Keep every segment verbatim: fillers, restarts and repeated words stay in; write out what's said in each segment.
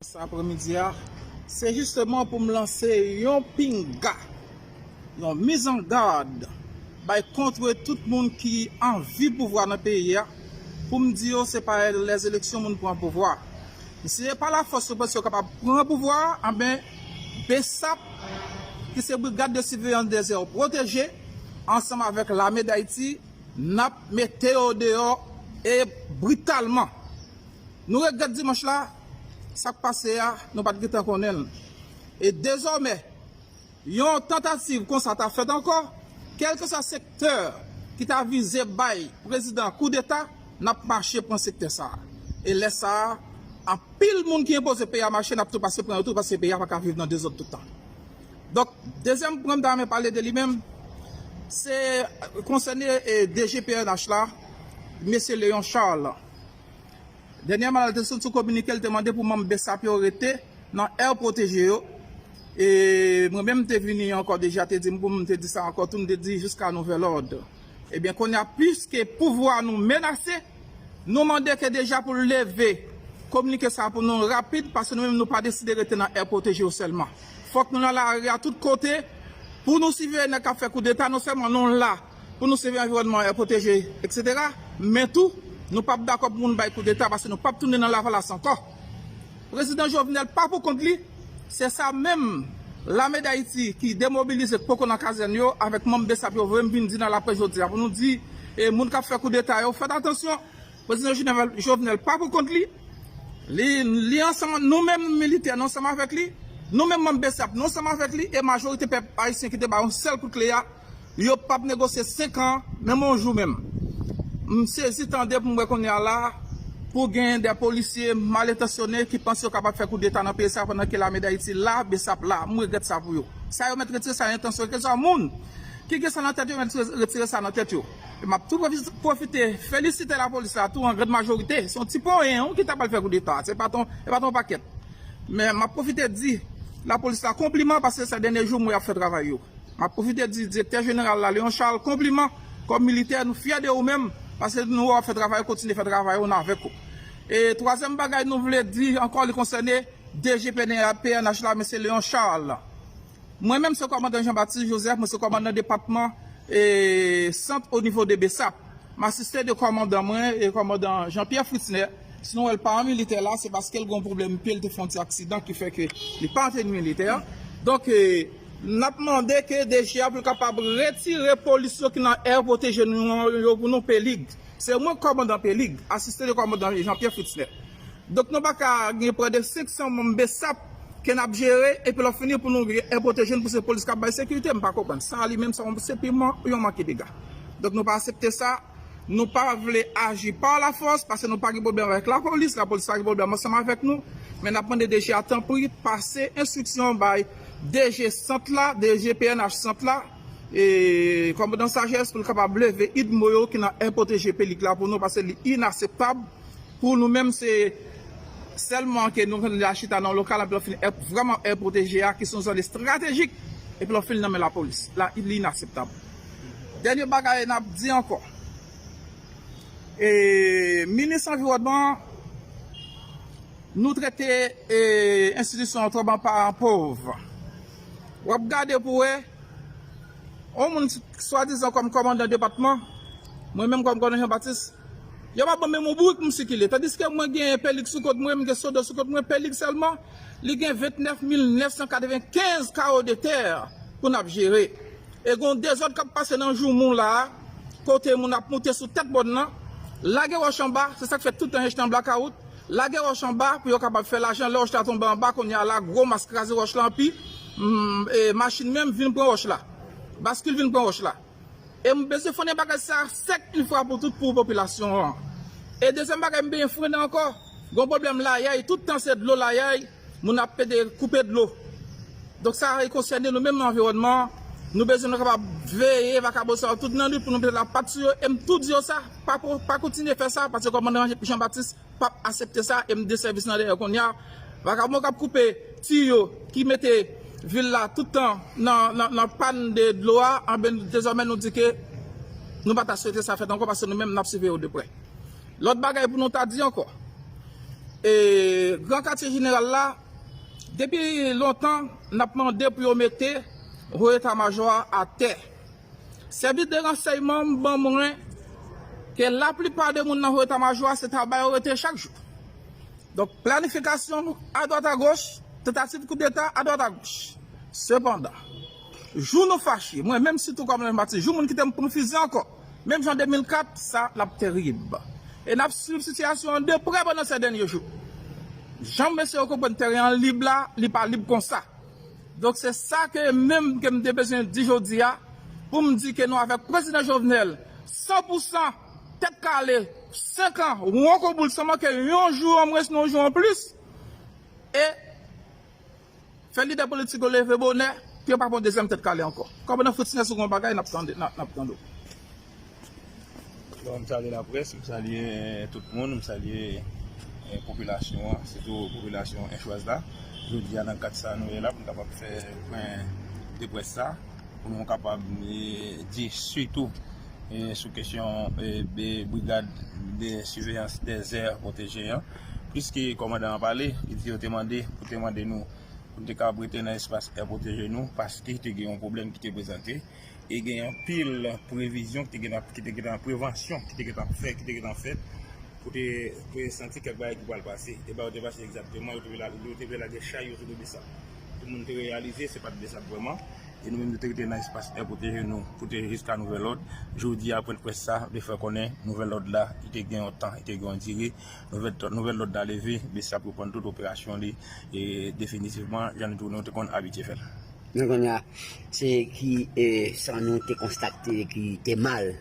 Sa aprèmidi a, se jisteman pou m lanse yon pinga, yon mizangad bay kont tout moun ki anvi pouvwa nan peyi a, pou m di yo se pa lèzeleksyon moun pran pouvwa. Si se pa lafòs yo panse yo kapab pran pouvwa a, anben, BSAP, ki se Brigad de Siveyans dèzè pwoteje, ansanm avèk Lame Dayiti, n ap mete yo deyò e britalman. Nou regrèt dimanch la, sa k pase a, nou pa t gentan konnen l. E dezòmè, yon tantativ konsa ta fèt ankò, kèlkeswa sektè ki ta vize bay prezidan koudeta, n ap mache pran sektè sa a. E lè sa a, anpil moun ki enpoze peyi a mache, n ap tou pase pran yo tou, paske peyi a pa ka viv nan dezòd tout tan. Donk, dezyèm pwen m ta renmen pale de li menm, se konsène e, D G P N H la, mesye Léon Charles. Dènyèman, l te sot sou kominike, l te mande pou manm BSAP yo rete nan air protégé yo. E mwen menm, m te vini ankò deja, te di m pou m te di sa ankò tou, m te di jiska nouvèl òd. Ebyen, kounye a, piske pouvwa nou menase, nou mande ke deja pou l leve kominike sa pou nou rapid, paske nou menm, nou pa deside rete nan air protégé yo sèlman. Fòk nou nan lari a tout kote pou nou siveye nèg k ap fè koudeta, non sèlman nou la, pou nou siveye anviwònman, air protégé, etsetera. Men tou, nou p ap dakò pou moun bay koudeta, paske nou p ap tounen nan Lavalas ankò. Prezidan Jovenel pa pou kont li, se sa menm Lame Dayiti ki demobilize, k poko nan kazèn yo, avèk manm BSAP yo voye m vin di nan laprès jodi a, pou nou di, e, moun k ap fè koudeta yo, fèt atansyon. Prezidan Jovenel, Jovenel pa pou kont li, li, li ansanm, nou menm militè, nou ansanm avèk li, nou menm manm BSAP, nou ansanm avèk li, e majorite pèp ayisyen ki te ba yon sèl kout kle a, yo p ap negosye senk an, menm yon jou menm. M sezi tande pou m wè kounye a la, pou gen de polisye malentansyone ki panse yo kapab fè koudeta nan peyi sa, pandan ke Lame Dayiti la, BSAP la. M regrèt sa pou yo. Sa yo mèt retire sa nan entansyon yo, kèlkeswa moun ki gen sa nan tèt yo, mèt retire sa nan tèt yo. E m ap tou pwofi-, pwofite felisite lapolis la tou, an grann majorite. Se yon ti ponyen, wi, ki ta pral fè koudeta. Se pa t yon, se pa t yon pakèt. Men m ap pwofite di lapolis la konpliman, paske sa dènye jou m wè y ap fè travay yo. M ap pwofite di direktè jeneral la, Léon Charles, konpliman. Kòm militè, nou fyè de ou menm, paske nou wè w ap fè travay, kontinye fè travay ou, n avèk ou. E twazyèm bagay nou vle di ankò, li konsène D G P N H la, mesye Léon Charles. Mwen menm, se kòmandan Jean Baptiste Joseph, mwen se kòmandan depatman e sant o nivo de BSAP. M asiste de kòmandan mwen, e kòmandan Jean-Pierre Fritzner. Si nou wè l pa an militè la, se paske l gen yon pwoblèm pye, l te fè yon ti aksidan ki fè ke li pa antre militè. Donk, e, n ap mande ke D G a pou l kapab retire polis yo ki nan air protégé nou yo pou nou, Pelig. Se mwen k kòmandan Pelig, asiste de kòmandan Jean-Pierre Fritzner. Donk, nou pa ka gen prè de senk san manm BSAP ke n ap jere, epi lè w fini pou nou gen air protégé n pou se polis k ap bay sekirite, m pa konprann. Sa li menm, sa se piman yon manke dega. Donk, nou pa aksepte sa. Nou pa vle aji pa lafòs, paske nou pa gen pwoblèm avèk lapolis, lapolis pa gen pwoblèm ansanm avèk nou. Men n ap mande D G a, tanpri, pase enstriksyon bay D G sant la, D G P N H sant la, e kòmandan Sajès pou l kapab leve idmo yo ki nan air protégé Pelig la pou nou, paske li inakseptab. Pou nou menm, se sèlman ke nou konn la chita nan lokal, epi lè w fin air, vrèman air protégé a, ki se yon zòn estratejik, epi lè w fin nan men lapolis. La, li inakseptab. Dènye bagay n ap di ankò. E, minis anviwònman, nou trete, e, enstitisyon an twò ban paran pòv. W ap gade pou wè, yon moun swadizan kòm kòmandan depatman, mwen menm kòm kòmandan Jean Baptiste, yo pa ban m menm yon bourik pou m sikile. Tandiske mwen gen Pelig sou kont mwen, m gen Sodo sou kont mwen, Pelig sèlman, li gen vennèf mil nèf san katrevenkenz kawo de tè pou n ap jere. E gen yon dezòd k ap pase nan Joumou la a, kote moun ap moute sou tèt mòn nan, lage wòch anba, se sa k fè tout tan Echtan blakawout, lage wòch anba pou yo kapab fè lajan. Lè wòch la tonbe anba, kounye a la, gwo mas kraze wòch la anpi, mm, e machin menm vin pran wòch la. Baskil vin pran wòch la. E m bezwen frennen bagay sa sèk yon fwa pou tout pou popilasyon an. E dezyèm bagay, m bezwen frennen ankò, gon pwoblèm layay, tout tan se dlo layay, moun ap pede koupe dlo. Donk sa e konsène nou menm nan anviwònman an. Nou bezwen nou kapab veye vakabon sa yo tout nan nwit pou nou mete lapat sou yo. E m tou di yo sa, pa, pa kontinye fè sa, paske kòmandan Jean Baptiste p ap aksepte sa, e m de sèvis nan dèyè kounye a. Vakabon k ap koupe tiyo, ki mete vil la tout tan nan, nan, nan pàn de dlo a, anben, dezòmè nou di ke nou pa ta swete sa fèt ankò, paske nou menm n ap siveye yo de prè. Lòt bagay pou nou ta di ankò, e, Gran Katye Jeneral la, depi lontan, n ap mande pou yo mete Ho Eta Majò a atè. Sèvis de ransèyman m ban mwen ke laplipa de moun nan Ho Eta Majò a, se ta ba yo rete chak jou. Donk, planifikasyon adwat agoch, tantativ koudeta adwat agoch. Sepandan, jou nou fache, mwen menm sitou kòm Lènmati, jou moun kite m pran fizi ankò, menm jan de mil kat, sa l ap terib. E n ap swiv sitiyasyon an de prè pandan sè dènye jou. Jan mesye yo konprann teren an lib la, li pa lib konsa. Donk, se sa ke menm ke m te bezwen di jodi a, pou m di ke nou avèk Prezidan Jovenel, san pou san, tèt kale, senk an, wonkoboul, san manke yon jou an mwens, yon jou an plis, e fè lidè politik yo leve bonè, pou yo pa pran dezyèm tèt kale ankò. Kòmandan Fritz Nèso, gon bagay, n ap tande, n ap, n ap tande w. Bon, m salye laprès, m salye tout moun, m salye, eh, popilasyon an, sitou popilasyon enchwaz la. Jodi a, nan kad sa nou ye la, pou n kapab fè pwen de près sa, pou nou kapab, eh, di sitou, eh, sou kesyon, eh, be-, brigad de siveyans dèzè pwoteje an. Pliske kòmandan an pale, li di yo te mande, pou te mande nou, pou n te kapab rete nan espas è pwoteje nou, paske te gen yon pwoblèm ki te prezante. E gen anpil previzyon ki te gentan, ki te gentan, prevansyon ki te gentan fè, ki te gentan fèt pou te, pou te santi kèk bagay ki pral pase. E bagay yo te pase egzakteman, yo te vle la, yo te vle lage chay yo sou do Besap. Tout moun te reyalize se pa t Besap vrèman. E nou menm nou te rete nan espas è pwoteje nou pou te jiska nouvèl òd. Jodi a, pwennprès sa, vle fè konnen nouvèl òd la, li te gen yon tan, li te gen yon dire. Nouvèl, nouvèl òd la leve, Besap reprann tout operasyon li, e definitivman, jan nou te, nou te konn abitye fè l. Men kounye a, se ki, e, sa nou te konstate ki te mal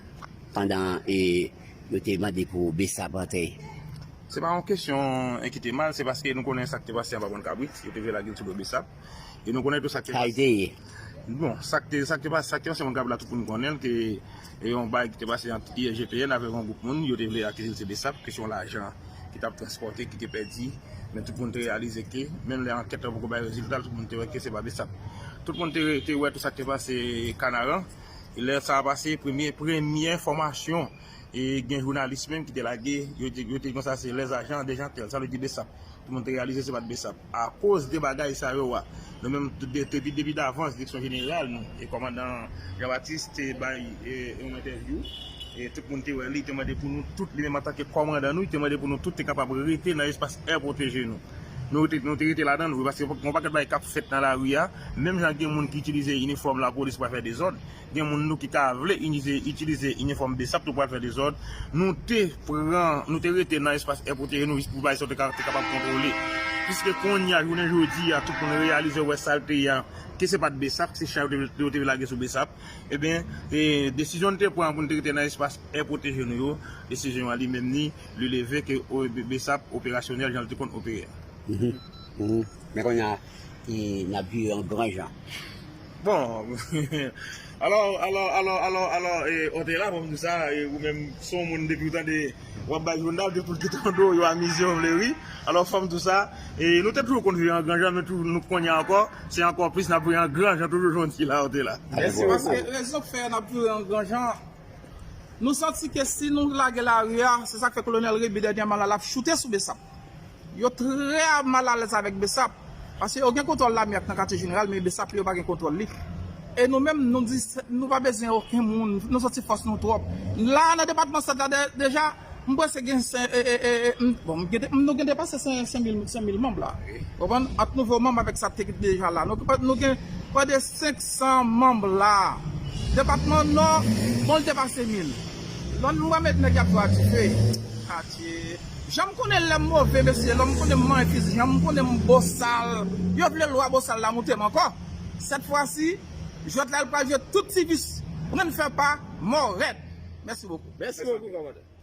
pandan, e, yo te mande pou Besap antre? Se pa yon kesyon, e, ki te mal, se paske nou konnen sa k te pase anba Bòn Kabrit, yo te vle lage l sou do Besap. E nou konnen tou sa k te pase. Sa l te ye. Bon, sa k te, sa k te pase, sa k te pase Bòn Kabrit la, tout moun konnen l, ke, e, yon bagay ki te pase ant I L G P N avèk yon gwoup moun, yo te vle akize l se Besap, kesyon lajan ki t ap transpòte, ki te pèdi. Men tout moun te reyalize ke, menm lè ankèt la poko bay rezilta l, tout moun te wè ke se pa Besap. Tout moun te, te wè tout sa k te pase Kanaran. E lè sa a pase, premye, premye enfòmasyon, e gen jounalis menm ki te lage, yo te, yo te di konsa se les agents de Jeantel, sa vle di Besap. Tout moun te reyalize se pa t Besap. Akoz de bagay sa yo a, nou menm, tout de-, depi, depi davans, direksyon jeneral nou, e kòmandan Jean Baptiste te bay, e, yon entèvyou, e tout moun te wè li, te mande pou nou tout, li menm antanke kòmandan nou, li te mande pou nou tout te kapab rete nan espas è pwoteje nou. Nou te, nou te rete ladan l, wi, paske yon pakèt bagay k ap fèt nan lari a, menm jan gen moun ki itilize inifòm lapolis pou al fè dezòd, gen moun nou ki ka vle itilize, itilize inifòm Besap tou pou al fè dezòd. Nou te pran, nou te rete nan espas è pwoteje nou jis pou bagay sa yo te ka, te kapab kontwole. Piske kounye a, jounen jodi a, tout moun reyalize wè sa l te ye a, ke se pa t Besap, se chay yo te, yo te lage sou Besap. Ebyen, e, desizyon n te pran pou n te rete nan espas è pwoteje nou yo, desizyon an li menm ni, li leve ke, o, Be-, Besap operasyonèl jan l te konn opere a. Mhm. Mhm. Men kounye a, e, n ap vire an gran jan. Bon, alò, alò, alò, alò, alò, e, Otela, fò m di w sa, e, ou menm, se yon moun depi w tande, w ap bay jounal, depi w kite yon do, yo amize w vle ri. Alò, fò m di w sa, e, nou te toujou konn vire an gran jan, men toujou, nou kounye a ankò, se ankò plis n ap vire an gran jan, toujou jodi la, Otela. Mèsi, paske rezon k fè n ap vire an gran jan, nou santi ke si nou lage lari a, se sa k fè Kolonèl Réby dènyèman la, l ap choute sou Besap. Yo trè malalèz avèk Besap, paske yo gen kontwòl lame ak nan katye jeneral, men Besap li, yo pa gen kontwòl li. E nou menm, nou di, se, nou pa bezwen okenn moun, nou santi fòs nou twòp. La, nan depatman Sèt la, de-, deja, m panse gen sen-, e, e, e, e, m, bon, m gen, nou gen depase sen-, senk mil, senk mil manm la. Konprann? Ant nouvo manm avèk sa k te deja la. Nou, nou gen prè de senk san manm la. Depatman Nò, bon, l depase mil. Lòn m wè met nèg y ap pran dife. Adye. Jan m konnen lè m move, mesye, lè m konnen m manyen fizi, jan m konnen m bosal, yo vle lwa bosal la moute m ankò. Sèt fwa si, jwèt la, l pral jwe tout ti vis. Pran n fè pa, mò rèd. Mèsi bokou. Mèsi bokou, kòmandan.